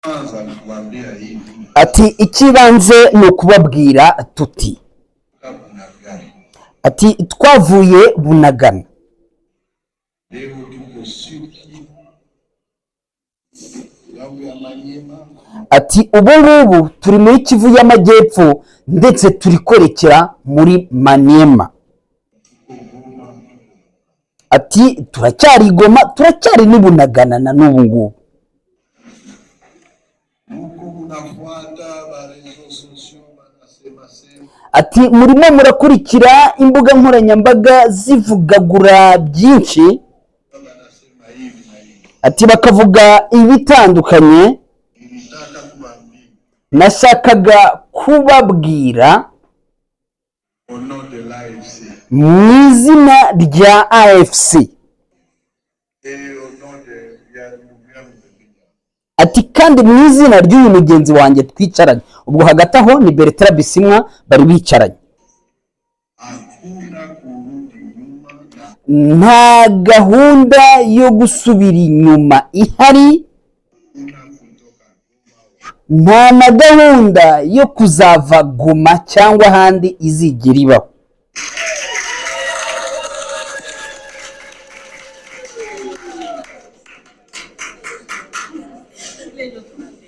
Kwanza ni kuambia hivi Ati icy'ibanze ni ukubabwira tuti Bunagana, ati twavuye Bunagana, leo tuko Sud Kivu, ngambo ya Manyema, ati ubu ngubu turi muri Kivu y'Amajyepfo ndetse turi kwerekera muri Maniema, ati turacyari i Goma, turacyari n'i Bunagana na n'ubu ngubu. Huko munafuata ba réseaux sociaux banasema sema, Ati murimo murakurikira imbuga nkoranyambaga zivugagura byinshi, banasema hivi na hivi. ati bakavuga ibitandukanye. Nilitaka kuambia Nashakaga kubabwira au nom de l'AFC mu izina rya AFC et au nom de ya ndugu yangu pembeni. Ati kandi mu izina ry'uyu mugenzi wanjye twicaranye. Ubwo hagati aho ni Bertrand Bisimwa bari bicaranye. Hakuna kurudi nyuma na Nta gahunda yo gusubira inyuma ihari, hakuna kutoka Goma. nta na gahunda yo kuzava Goma cyangwa ahandi izigera ibaho.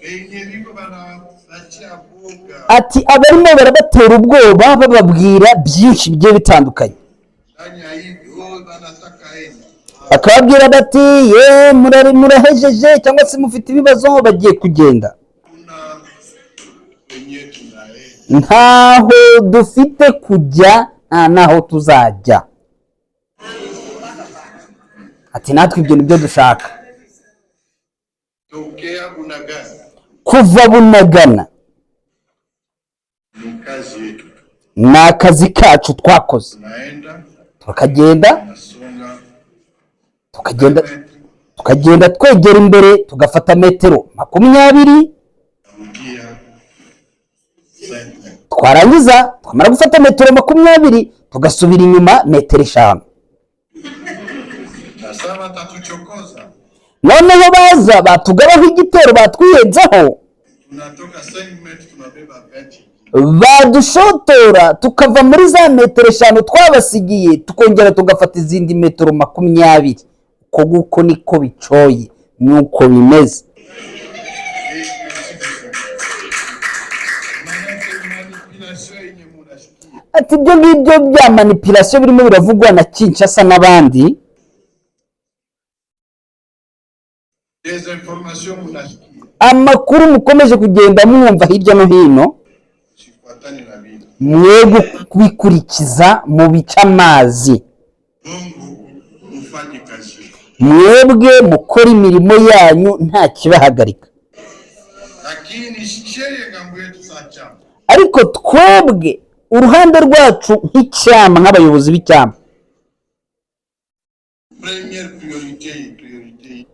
Benye biko banaachia boga Ati abarimo barabatera ubwoba bababwira byinshi bigiye bitandukanye, ndani ya hivi, oh, banataka enda bakababwira bati ye murahejeje cyangwa se mufite ibibazo bagiye kugenda. Kuna kwenye tunaenda. Ntaho dufite kujya, nta n'aho tuzajya. Ati natwe ibyo nibyo dushaka. Tokea Bunagana Kuva Bunagana ni kazi yetu, ni akazi kacu twakoze. Tunaenda Tukagenda, tunasonga tukagenda, tukagenda twegera imbere, tugafata metero 20, narudia 5. twarangiza twamara gufata metero 20 tugasubira inyuma metero 5. Na sasa watatuchokoza, Noneho baza batugabaho igitero batwiyenzaho, tunatoka 5 metri tunabeba 20. badushotora tukava muri za metero 5 twabasigiye, tukongera tugafata izindi metero 20. Uko nguko niko bicoye, nuko bimeze. Et ainsi de suite. Manake manipulation yenye munasikia Ati ibyo ngibyo bya manipulation birimo biravugwa na Kinshasa n'abandi, desinformation munasikia, amakuru mukomeje kugenda mwumva hirya no hino, sifuatane na vile. mwebwe kubikurikiza mu bice amazi. Mungu mufanye kazi yenu. Mwebwe mukora imirimo yanyu nta kibahagarika. Lakini sheye ngambo yetu sa chama Ariko twebwe uruhande rwacu nk'icyama, nk'abayobozi b'icyama, première priorité, priorité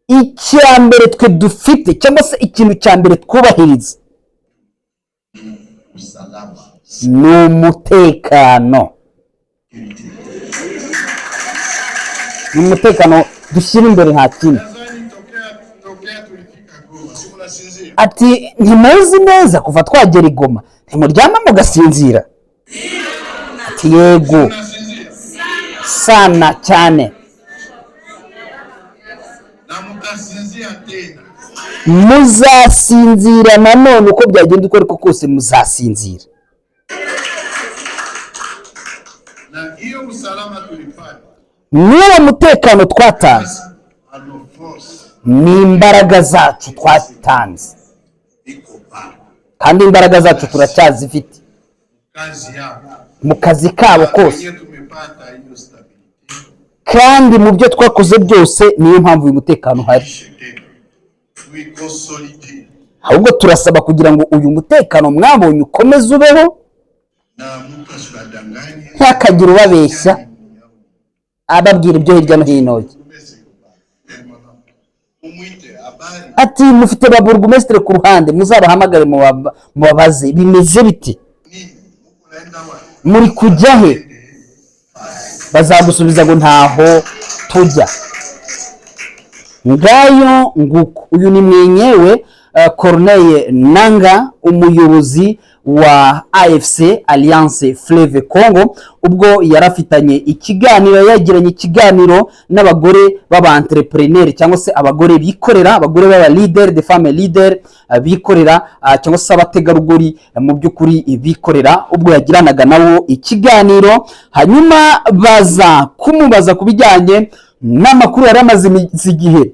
icya mbere twe dufite cyangwa se ikintu cya mbere twubahiriza usalama, ni umutekano. sécurité. Ni umutekano dushyira imbere, nta kindi. Nadhani tokea tulifika Goma, si mnasinzia? Ati ntimuzi neza kuva twagera i Goma ntimuryama mugasinzira? Ati yego. Mnasinzia Sana cyane. Na mtasinzia tena. Muzasinzira nanone, uko byagenda uko ariko kose muzasinzira. Na hiyo usalama tulipata N'uwo mutekano twatanze à nos forces ni imbaraga zacu twatanze, iko pale kandi imbaraga zacu turacyazifite kazi yao mu kazi kabo kose. wenyewe tumepata hiyo stability Kandi mu byo twakoze byose niyo mpamvu uyu mutekano uhari. ishe tena tuiconsolide Ahubwo turasaba kugira ngo uyu mutekano mwabonye ukomeze ubeho, na mtu asibadanganye ntihakagire ubabeshya ababwira ibyo hirya no hino. Mumwite habari. Ati mufite ba burugumesitiri ku ruhande, muzabahamagare mubabaze bimeze biti. Nini muko naenda wapi? Muri kujya he? Bazagusubiza ngo ntaho tujya. Ngayo nguko, uyu ni mwenyewe Corneille Nanga, umuyobozi wa AFC, Alliance Fleuve Congo, ubwo yarafitanye ikiganiro, yagiranye ikiganiro n'abagore b'aba entrepreneur cyangwa se abagore bikorera, abagore b'aba leader, de femme leader bikorera, cyangwa se abategarugori mu by'ukuri bikorera. Ubwo yagiranaga nabo ikiganiro, hanyuma baza kumubaza ku bijyanye n'amakuru yari amaze iminsi igihe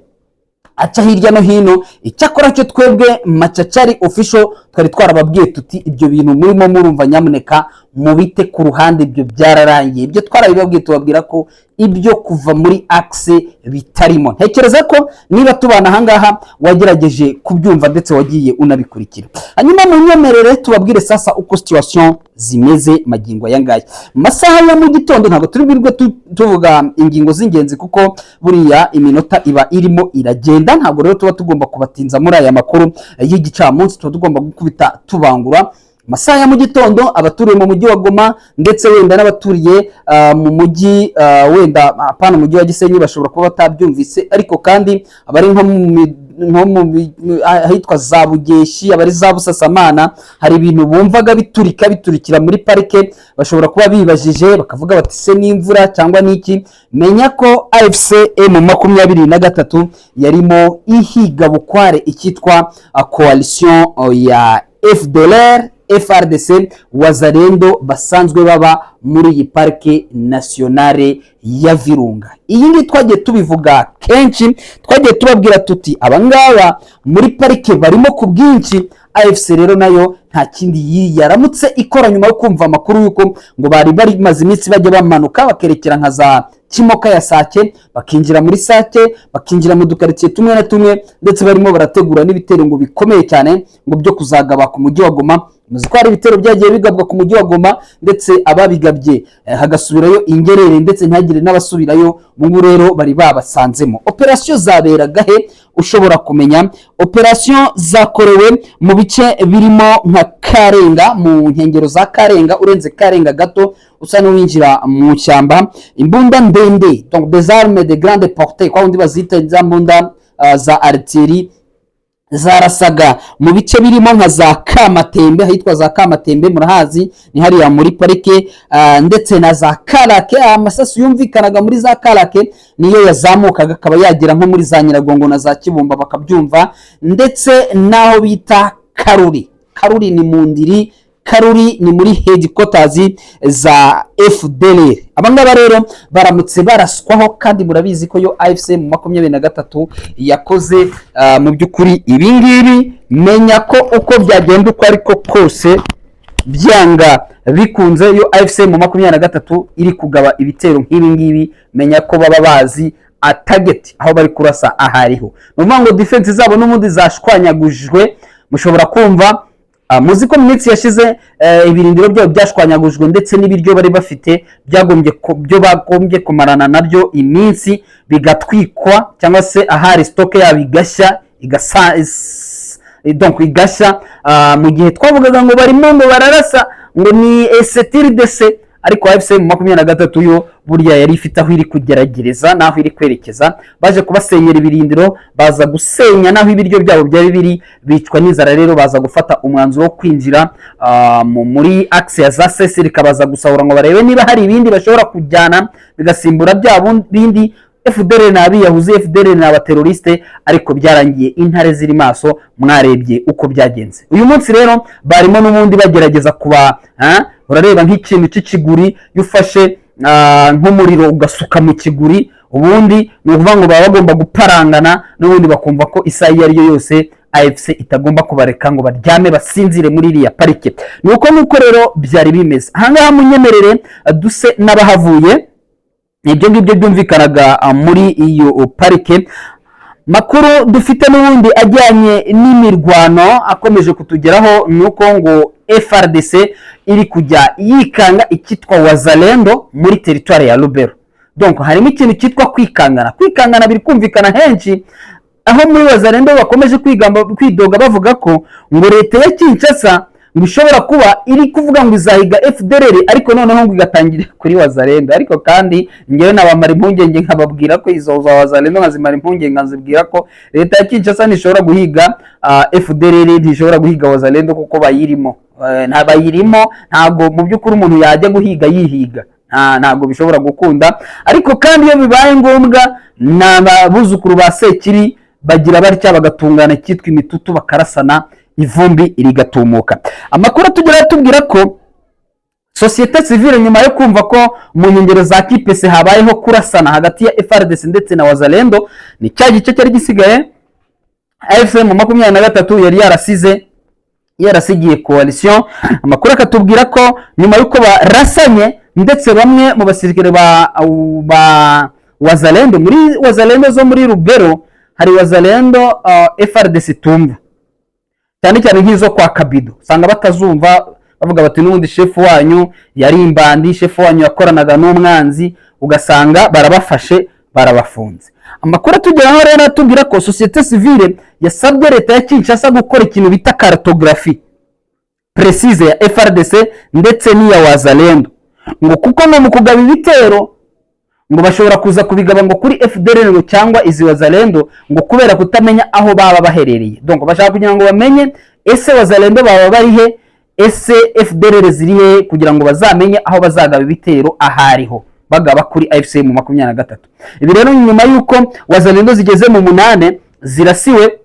aca hirya no hino. Icyakora cyo twebwe Macacari Official twari twarababwiye tuti: "Ibyo bintu murimo murumva, nyamuneka mubite ku ruhande, ibyo byararangiye." Ibyo twarabibabwiye, tubabwira ko ibyo kuva muri axe bitarimo. Ntekereza ko niba tubana ahangaha wagerageje kubyumva ndetse wagiye unabikurikira. Hanyuma munyemerere tubabwire sasa uko situation zimeze magingo aya ngaya mu masaha ya mu gitondo. Ntabwo turi bwirwe tuvuga ingingo z'ingenzi kuko buriya iminota iba irimo iragenda. Ntabwo rero tuba tugomba kubatinza muri aya makuru y'igicamunsi, tuba tugomba gukubita tubangura. Amasaha ya mu gitondo, abaturiye mu mujyi wa Goma ndetse wenda n'abaturiye mu mujyi wenda apana umujyi wa Gisenyi bashobora kuba batabyumvise, ariko kandi abari nko mu ahitwa za Bugeshi, abari za Busasamana, hari ibintu bumvaga biturika, biturikira muri parike. Bashobora kuba bibajije bakavuga bati: "Se n'imvura cyangwa n'iki?" Menya ko AFC M23 yarimo ihiga bukware icyitwa coalition ya FDLR, FARDC, Wazalendo basanzwe baba muri iyi Parike Nationale ya Virunga. Iyi ngiyi twagiye tubivuga kenshi, twagiye tubabwira tuti: "Abangaba muri parike barimo ku bwinshi." AFC rero nayo nta kindi yaramutse ikora nyuma yo kumva amakuru y'uko ngo bari bamaze iminsi bajya bamanuka bakerekera nka za Kimoka ya Sake, bakinjira muri Sake, bakinjira mu dukaritsiye tumwe na tumwe, ndetse barimo barategura n'ibitero ngo bikomeye cyane ngo byo kuzagaba ku mujyi wa Goma. Muzi ko hari ibitero byagiye bigabwa ku mujyi wa Goma, ndetse ababigabye hagasubirayo ingerere, ndetse ntihagire n'abasubirayo. Ubu ngubu rero bari babasanzemo. Operasiyo zaberaga he? Ushobora kumenya operasiyo zakorewe mu bice birimo nka Karenga, mu nkengero za Karenga, urenze Karenga gato usa n'uwinjira mu ishyamba. Imbunda ndende, donc des armes de grande portée, kwa wundi bazita za mbunda za artillerie, zarasaga mu bice birimo nka za Kamatembe, ahitwa za Kamatembe murahazi, ni hariya muri parike, ndetse na za Karake. Amasasu yumvikanaga muri za Karake niyo yazamukaga akaba yagera nko muri za Nyiragongo na za Kibumba bakabyumva, ndetse n'aho bita Karuri. Karuri ni mu ndiri, Karuri ni muri headquarters za FDLR. Abangaba rero baramutse baraswaho, kandi murabizi ko yo AFC M23 yakoze mu by'ukuri ibi ngibi, menya ko uko byagenda uko ariko kose, byanga bikunze, yo AFC M23 iri kugaba ibitero nk'ibi ngibi, menya ko baba bazi target aho bari kurasa ahariho. Ni ukuvuga ngo defense zabo n'ubundi zashwanyagujwe. Mushobora kumva, muzi ko mu minsi yashize ibirindiro byabo byashwanyagujwe, ndetse n'ibiryo bari bafite byagombye byo bagombye kumarana nabyo iminsi bigatwikwa, cyangwa se ahari stock yabo igashya, igasa donc igashya. Mu gihe twavugaga ngo barimo ngo bararasa ngo ni esetir dc, ariko AFC M23 yo burya yari ifite aho iri kugeragereza n'aho iri kwerekeza. Baje kubasenyera ibirindiro, baza gusenya n'aho ibiryo byabo byari biri, bicwa n'inzara. Rero baza gufata umwanzuro wo kwinjira muri axe ya za Seseri, baza gusahura ngo barebe niba hari ibindi bashobora kujyana bigasimbura bya bindi. FDLR ni abiyahuzi, FDLR ni abateroriste, ariko byarangiye intare ziri maso. Mwarebye uko byagenze. Uyu munsi rero barimo n'ubundi bagerageza kuba, urareba nk'ikintu cy'ikiguri, iyo ufashe nk'umuriro ugasuka mu kiguri, ubundi ni ukuvuga ngo baba bagomba guparangana n'ubundi, bakumva ko isaha iyo ari yo yose AFC itagomba kubareka ngo baryame basinzire muri iriya parike. Ni uko nguko rero byari bimeze ahangaha. Munyemerere duse n'abahavuye. Ibyo ngibyo byumvikanaga muri iyo parike. Makuru dufite n'ubundi ajyanye n'imirwano akomeje kutugeraho ni uko ngo FARDC iri kujya yikanga icyitwa Wazalendo muri teritwari ya Lubero. Donc harimo ikintu cyitwa kwikangana. Kwikangana biri kumvikana henshi, aho muri Wazalendo bakomeje kwigamba, kwidoga, bavuga ko ngo leta ya Kinshasa ngo ishobora kuba iri kuvuga ngo izahiga FDLR, ariko noneho ngo igatangira kuri Wazalendo. Ariko kandi ngewe nabamara impungenge, nkababwira ko izo za Wazalendo, nkazimara impungenge nkazibwira ko leta ya Kinshasa ntishobora guhiga FDLR, ntishobora guhiga Wazalendo kuko bayirimo. Nta bayirimo. Ntabwo mu by'ukuri umuntu yajya guhiga yihiga, ntabwo bishobora gukunda. Ariko kandi iyo bibaye ngombwa, ni abuzukuru ba Sekiri bagira batya bagatungana icyitwa imitutu, bakarasana, ivumbi rigatumuka. Amakuru atugera atubwira ko société civile, nyuma yo kumva ko mu nkengero za Kipese habayeho kurasana hagati ya FARDC ndetse na Wazalendo, ni cya gice cyari gisigaye AFC M23 yari yarasize, yarasigiye coalition. Amakuru akatubwira ko nyuma y'uko barasanye, ndetse bamwe mu basirikare ba Wazalendo, muri Wazalendo zo muri Rubero, hari Wazalendo FARDC tumva cyane cyane nk'izo kwa Kabido, usanga batazumva, bavuga bati: "N'ubundi shefu wanyu yari imbandi, shefu wanyu yakoranaga n'umwanzi." Ugasanga barabafashe, barabafunze. Amakuru atugeraho rero atubwira ko société civile yasabye leta ya Kinshasa gukora ikintu bita cartographie précise ya FARDC ndetse n'iya Wazalendo, ngo kuko ngo mu kugaba ibitero ngo bashobora kuza kubigaba ngo kuri FDLR ngo cyangwa izi Wazalendo, ngo kubera kutamenya aho baba baherereye. Donc bashaka kugira ngo bamenye: ese Wazalendo baba bari he? Ese FDLR ziri he? Kugira ngo bazamenye aho bazagaba ibitero ahariho bagaba kuri AFC M23. Ibi rero nyuma y'uko Wazalendo zigeze mu munane zirasiwe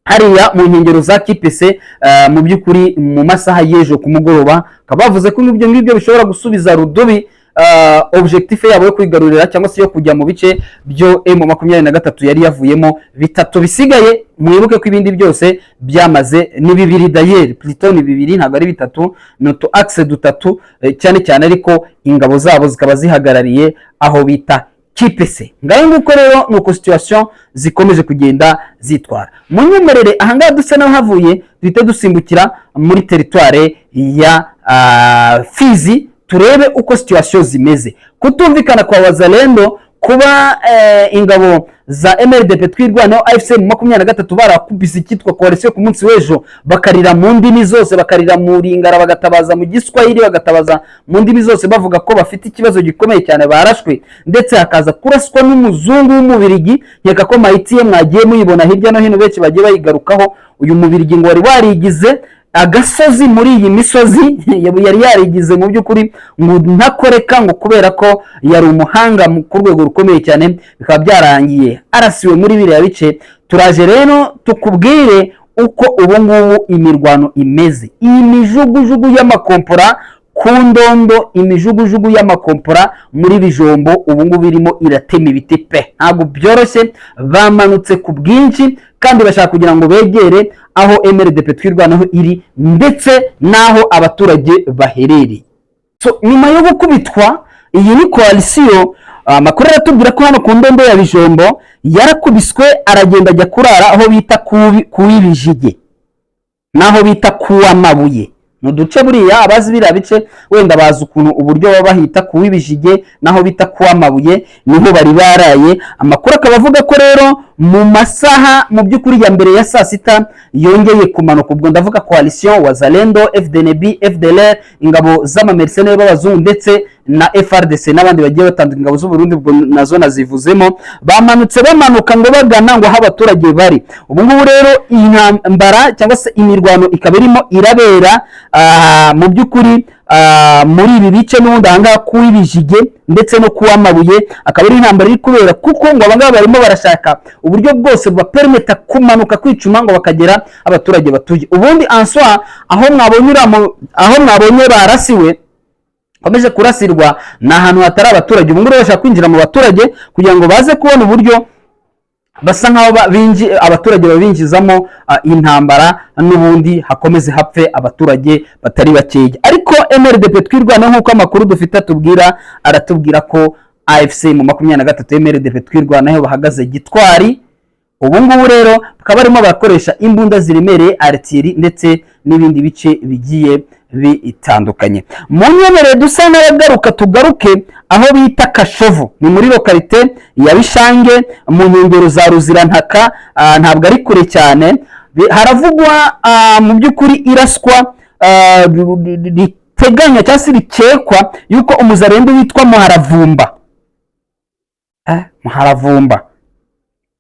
hariya mu nkengero za Kipese, mu by'ukuri mu masaha y'ejo ku mugoroba, bakaba bavuze ko ibyo ngibyo bishobora gusubiza rudubi objectif yabo yo kwigarurira cyangwa se yo kujya mu bice byo M23 yari yavuyemo bitatu bisigaye. Mwibuke ko ibindi byose byamaze, ni bibiri d'ailleurs, plutôt ni bibiri, ntabwo ari bitatu, ni utu axe dutatu cyane cyane, ariko ingabo zabo zikaba zihagarariye aho bita Kipese. Ngayo nguko rero, ni uko situation zikomeje kugenda zitwara. Munyemerere ahangaha dusa n'ahavuye, duhite dusimbukira muri territoire ya Fizi, turebe uko situation zimeze. Kutumvikana kwa Wazalendo, kuba ingabo za MRDP Twirwaneho, AFC M23 barakubise icyitwa coalition ku munsi w'ejo, bakarira mu ndimi zose, bakarira mu Lingala, bagatabaza mu Giswahili, bagatabaza mu ndimi zose, bavuga ko bafite ikibazo gikomeye cyane, barashwe, ndetse hakaza kuraswa n'umuzungu w'umubirigi. Nkeka ko mayiti ye mwagiye muyibona hirya no hino, benshi bagiye bayigarukaho. Uyu mubirigi ngo wari warigize agasozi muri iyi misozi, yari yarigize mu by'ukuri ngo ntakoreka, ngo kubera ko yari umuhanga ku rwego rukomeye cyane, bikaba byarangiye arasiwe muri biriya bice. Turaje rero tukubwire uko ubu ngubu imirwano imeze. Iyi mijugujugu y'amakompora ku Ndondo, imijugujugu y'amakompora muri Bijombo, ubu ngubu irimo iratema ibiti pe, ntabwo byoroshye. Bamanutse ku bwinshi kandi bashaka kugira ngo begere aho MRDP Twirwanaho iri ndetse n'aho abaturage baherereye. So, nyuma yo gukubitwa iyi ni coalition, amakuru aratubwira ko hano ku Ndondo ya Bijombo yarakubiswe, aragenda ajya kurara aho bita kuw'Ibijige n'aho bita kuw'Amabuye. Ni uduce buriya abazi biriya bice wenda bazi ukuntu uburyo baba bahita kuw'Ibijige n'aho bita kuw'Amabuye, niho bari baraye. Amakuru akaba avuga ko rero mu masaha mu by'ukuri ya mbere ya saa sita yongeye kumanuka. Ubwo ndavuga coalition Wazalendo, FDNB, FDLR, ingabo z'amamercenaires b'abazungu ndetse na FARDC n'abandi bagiye batandukanye, ingabo z'u Burundi ubwo nazo nazivuzemo. Bamanutse, bamanuka ngo bagana ngo aho abaturage bari. Ubu ngubu rero intambara cyangwa se imirwano ikaba irimo irabera mu by'ukuri muri ibi bice n'ubundi ahangaha kuw'Ibijige ndetse no kuw'Amabuye, akaba ari intambara iri kubera kuko ngo abangaba barimo barashaka uburyo bwose bubapermeta kumanuka, kwicuma ngo bakagera abaturage batuye. Ubundi answa aho mwabonye aho mwabonye barasiwe, bakomeje kurasirwa, ni ahantu hatari abaturage. Ubu ngubu bashaka kwinjira mu baturage kugira ngo baze kubona uburyo basa nkaho abaturage babinjizamo intambara, n'ubundi hakomeze hapfe abaturage batari bakeya. Ariko MRDP Twirwaneho, nk'uko amakuru dufite atubwira, aratubwira ko AFC M23, MRDP Twirwaneho bahagaze gitwari. Ubu ngubu rero bakaba barimo barakoresha imbunda ziremereye, artillerie, ndetse n'ibindi bice bigiye bitandukanye. Mu nyemerere dusa n'abagaruka, tugaruke aho bita Kashovu, ni muri localité ya Bishange mu nkengero za Ruzirantaka, ntabwo ari kure cyane. Haravugwa mu by'ukuri iraswa. riteganya cyangwa se rikekwa yuko umuzarendo witwa Muharavumba, Muharavumba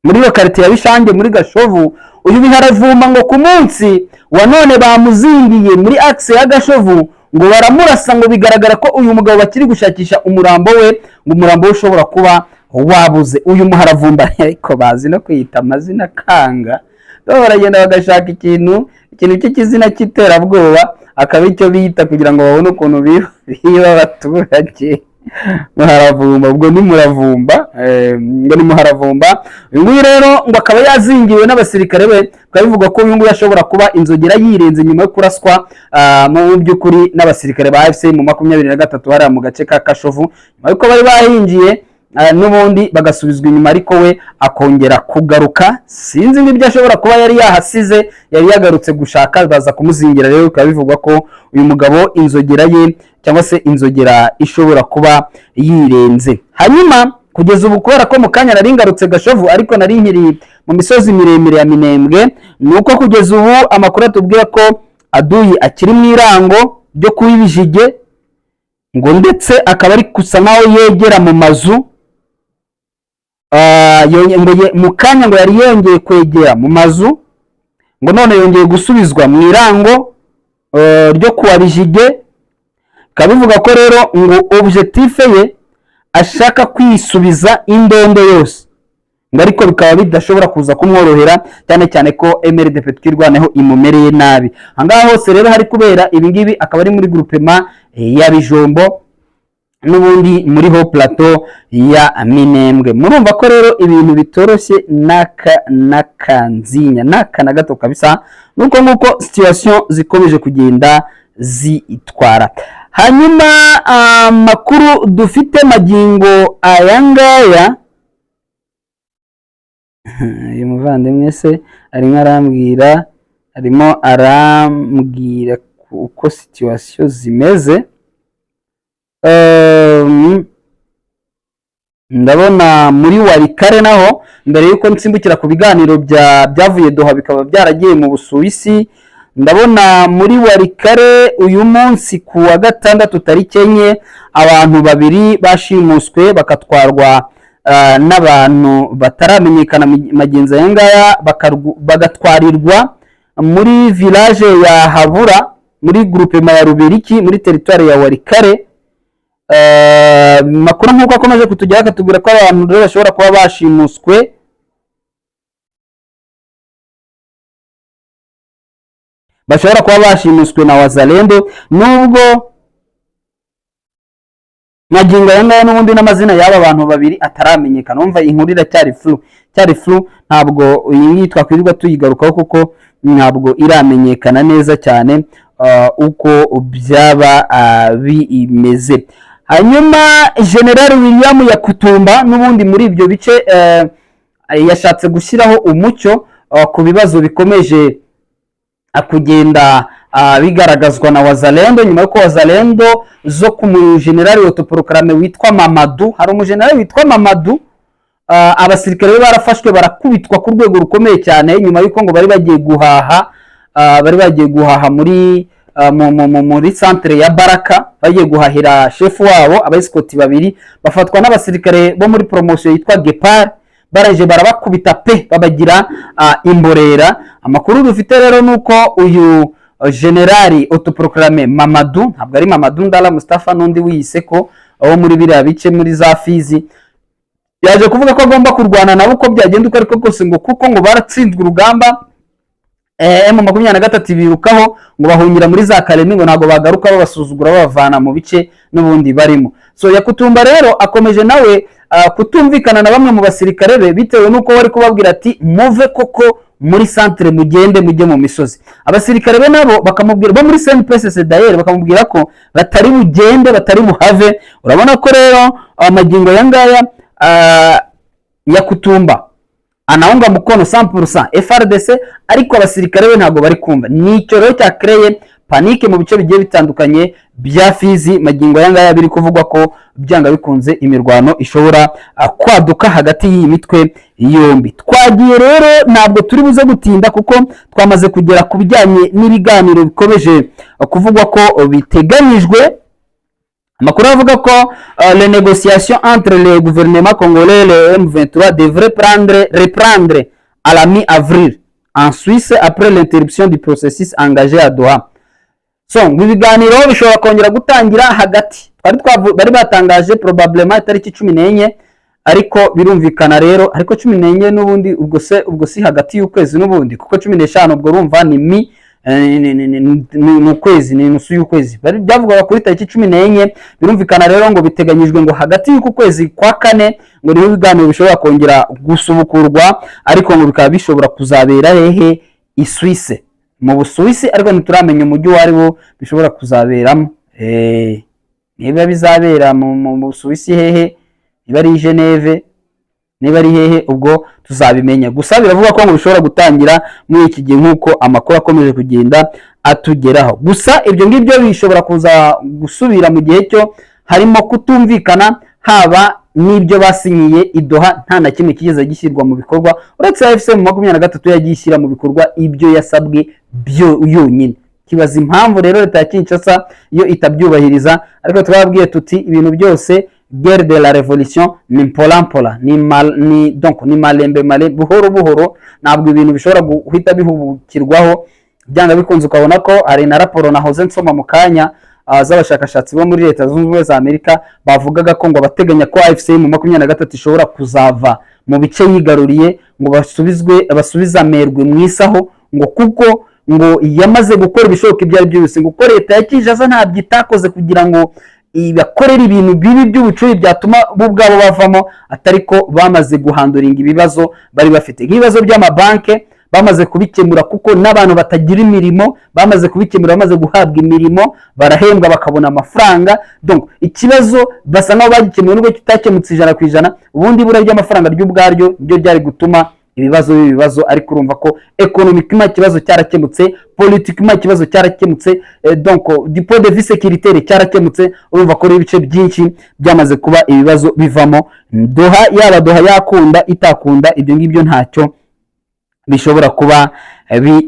muri iyo quartier ya Bishange muri Gashovu. Uyu Biharavumba ngo ku munsi wa none bamuzingiye muri axe ya Gashovu, ngo baramurasa, ngo bigaragara ko uyu mugabo bakiri gushakisha umurambo we, ngo umurambo we ushobora kuba wabuze. Uyu Muharavumba, ariko bazi no kwiyita amazina kanga, bo baragenda bagashaka ikintu cy'ikizina cy'iterabwoba, akaba icyo biyita kugira ngo babone ukuntu biba abaturage. Muharavumba, ubwo ni Muravumba, ngo ni Muharavumba. Uyu nguyu rero ngo akaba yazingiwe n'abasirikare be, bikaba bivugwa ko uyu nguyu ashobora kuba inzogera yirenze nyuma yo kuraswa mu by'ukuri n'abasirikare ba AFC mu 23 hariya mu gace ka Kashovu, nyuma y'uko bari bahingiye n'ubundi bagasubizwa inyuma, ariko we akongera kugaruka. Sinzi n'ibyo ashobora kuba yari yahasize, yari yagarutse gushaka, baza kumuzingira. Rero bikaba bivugwa ko uyu mugabo inzogera ye cyangwa se inzogera ishobora kuba yirenze. Hanyuma kugeza ubu, kubera ko mu kanya nari ngarutse Gashovu ariko nari nkiri mu misozi miremire ya Minembwe, ni uko kugeza ubu amakuru atubwira ko aduyi akiri mu irango ryo kuba ibijige, ngo ndetse akaba ari gusa nkaho yegera mu mazu. Ngo mu kanya ngo yari yongeye kwegera mu mazu, ngo none yongeye gusubizwa mu irango ryo kuwa Bijige. Bikaba bivuga ko rero ngo objectif ye ashaka kwisubiza indondo yose, ngo ariko bikaba bidashobora kuza kumworohera, cyane cyane ko MRDP Twirwaneho imumereye nabi. Ahangaha hose rero hari kubera ibingibi akaba ari muri groupement ya Bijombo, n'ubundi muri haut plateau ya Minembwe. Murumva ko rero ibintu bitoroshye n'aka n'akanzinya n'aka na gato kabisa, nuko nguko situation zikomeje kugenda zitwara. Hanyuma amakuru dufite magingo aya ngaya, uyu muvandimwe se arimo arambwira uko situation zimeze. Ndabona muri Walikale naho, mbere y'uko nsimbukira ku biganiro byavuye Doha bikaba byaragiye mu Busuwisi, ndabona muri Walikale uyu munsi ku wa gatandatu tariki 4, abantu babiri bashimuswe bakatwarwa n'abantu bataramenyekana magenzi aya ngaya, bagatwarirwa muri village ya Habura, muri groupement ya Rubiriki, muri territoire ya Walikale. Makuru nk'uko akomeje kutugeraho akatubwira ko abantu rero bashobora kuba bashimuswe na Wazalendo, nubwo magingo aya ngaya n'ubundi n'amazina y'aba bantu babiri ataramenyekana. Umva, inkuru iracyari flou, cyari flou, ntabwo iyi ngiyi twakwirirwa tuyigarukaho kuko ntabwo iramenyekana neza cyane uko byaba bimeze. Hanyuma General William Yakutumba n'ubundi muri ibyo bice yashatse gushyiraho umucyo ku bibazo bikomeje kugenda bigaragazwa na Wazalendo, nyuma y'uko Wazalendo zo ku mujenerali autoproclamé witwa Mamadu, hari umujenerali witwa Mamadu, abasirikare be barafashwe barakubitwa ku rwego rukomeye cyane, nyuma y'uko ngo bari bagiye guhaha muri centre ya Baraka, bagiye guhahira shefu wabo. Abayisikoti babiri bafatwa n'abasirikare bo muri promotion yitwa Gepard, baraje barabakubita pe, babagira imborera. Amakuru dufite rero ni uko uyu generali autoproclamé Mamadu, ntabwo ari Mamadu Ndala Mustafa n'undi wiyise ko wo muri biriya bice muri za Fizi, yaje kuvuga ko agomba kurwana nabo uko byagenda uko ariko kose, ngo kuko ngo baratsinzwe urugamba, M23 birukaho, ngo bahungira muri za Kalemi, ngo ntabwo bagaruka babasuzugura babavana mu bice n'ubundi barimo. So Yakutumba rero akomeje nawe kutumvikana na bamwe mu basirikare be, bitewe n'uko bari kubabwira ati: "Muve koko muri centre, mugende mujye mu misozi." Abasirikare be nabo bakamubwira, bo muri CNPSC d'ailleurs, bakamubwira ko batari bugende, batari buhave. Urabona ko rero amagingo aya ngaya Yakutumba anaunga mkono 100% FARDC, ariko abasirikare be ntabwo bari kumva. Nicyo rero cyakreye Panique mu bice bigiye bitandukanye bya Fizi. Magingo aya ngaya biri kuvugwa ko byanga bikunze imirwano ishobora kwaduka hagati y'iyi mitwe yombi. Twagiye rero, ntabwo turi buze gutinda kuko twamaze kugera ku bijyanye n'ibiganiro bikomeje kuvugwa ko biteganyijwe. Amakuru avuga ko les négociations entre le gouvernement congolais et le M23 devraient reprendre à la mi-avril en Suisse, après l'interruption du processus engagé à Doha. So ngo ibiganiro bishobora kongera gutangira hagati, bari batangaje probablement itariki 14, ariko birumvikana rero, ariko 14 n'ubundi ubwo se ubwo si hagati y'ukwezi n'ubundi, kuko 15 ubwo urumva ni mi eh, ni ukwezi, ni nusu y'ukwezi. Bari byavugaga kuri tariki 14. Birumvikana rero ngo biteganyijwe ngo hagati y'uku kwezi kwa kane ngo niho ibiganiro bishobora kongera gusubukurwa, ariko ngo bikaba bishobora kuzabera hehe? I Suisse, mu Busuwisi, ariko ntituramenya umujyi uwo ari wo bishobora kuzaberamo. Niba bizabera mu Busuwisi hehe, niba ari i Geneve, niba ari hehe, ubwo tuzabimenya. Gusa biravuga ko ngo bishobora gutangira muri iki gihe nk'uko amakuru akomeje kugenda atugeraho. Gusa ibyo ngibyo bishobora kuza gusubira mu gihe cyo harimo kutumvikana, haba n'ibyo basinyiye i Doha nta na kimwe kigeze gishyirwa mu bikorwa, uretse AFC M23 yagiye ishyira mu bikorwa ibyo yasabwe byo yonyine. Kibaza impamvu rero leta ya Kinshasa yo itabyubahiriza. Ariko twababwiye tuti ibintu byose, guerre de la révolution, ni mpola mpola, ni mal, ni donc ni malembe male, buhoro buhoro. Ntabwo ibintu bishobora guhita bihubukirwaho byanga bikunze. Ukabona ko hari na raporo nahoze nsoma mu kanya z'abashakashatsi bo muri Leta Zunze Ubumwe za Amerika, bavugaga ko ngo abateganya ko AFC M23 ishobora kuzava mu bice yigaruriye, ngo basubizwe, basubize amerwe mu isaho, ngo kuko ngo yamaze gukora ibishoboka ibyo ari byo byose, ngo uko leta ya Kinshasa ntabwo itakoze kugira ngo ibakorere ibintu bibi by'ubucuruzi byatuma bo ubwabo bavamo, atari ko bamaze guhanduringa ibibazo bari bafite, nk'ibibazo by'amabanke bamaze kubikemura, kuko n'abantu batagira imirimo bamaze kubikemura, bamaze guhabwa imirimo, barahembwa, bakabona amafaranga. Donc ikibazo basa nkaho bagikemuye nubwo kitakemutse 100%. Ubundi ibura ry'amafaranga ryo ubwaryo niryo ryari gutuma ibibazo biba ibibazo, ariko urumva ko économiquement ikibazo cyarakemutse, politiquement ikibazo cyarakemutse, donc du point de vue sécuritaire cyarakemutse. Urumva ko rero ibice byinshi byamaze kuba ibibazo bivamo. Doha, yaba Doha yakunda itakunda, ibyo ngibyo ntacyo bishobora kuba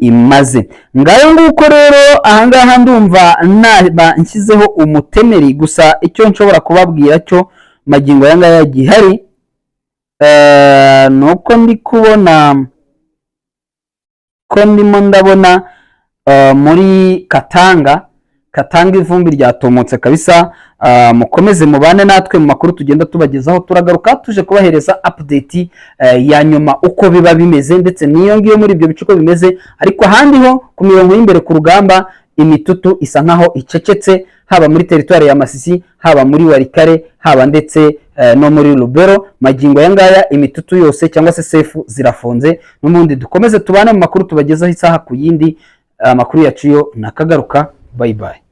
bimaze. Ngayo nguko rero, ahangaha ndumva naba nshyizeho umutemeri. Gusa icyo nshobora kubabwira cyo magingo aya ngaya gihari ni uko ndi kubona ko ndimo ndabona muri Katanga, Katanga ivumbi ryatumutse kabisa. Mukomeze mubane natwe mu makuru tugenda tubagezaho. Turagaruka tuje kubahereza update ya nyuma uko biba bimeze, ndetse n'iyo ngiyo muri ibyo bice uko bimeze. Ariko ahandi ho ku mirongo y'imbere ku rugamba imitutu isa nkaho icecetse, haba muri teritwari ya Masisi, haba muri Walikale, haba ndetse no muri Lubero. Magingo aya ngaya imitutu yose cyangwa se sefu zirafunze. N'ubundi dukomeze tubane mu makuru tubagezaho isaha ku yindi. Amakuru yacu yo nakagaruka. Bye bye.